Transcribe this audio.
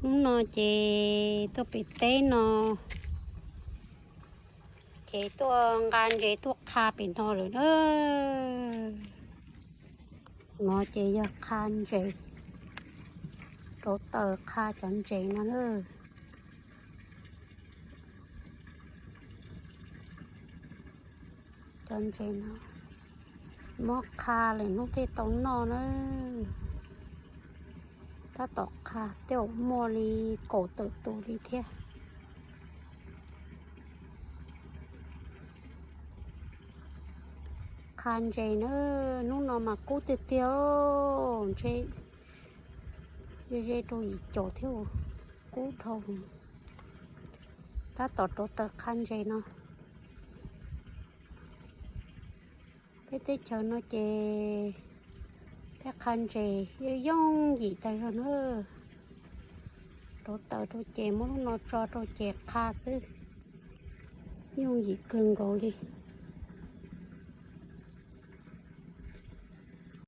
Hnub no ces tuaj pem teb no, ces tuaj nqa ntses tuaj qha pem no lawm na. No ces yog qha ntses, rauv taws qha cov ntses no na. Cov ntses no muab qha lwm hnub thiaj tau noj na. Tab tom qha tej zaum muaj li kaum tawm tus li thiab. Qha ntses na, hnub no mas kub tiag tiag, ntshe ze ze rau yim caum thiab, kub dhau. Tab tom rauv taws qha ntses no. Peb teb chaws no ces peb qha ntses yooj yim tas zog na. Rauv taws rau ces muab lub no tso rau ces qha xwb, yooj yim kawg nkaus li.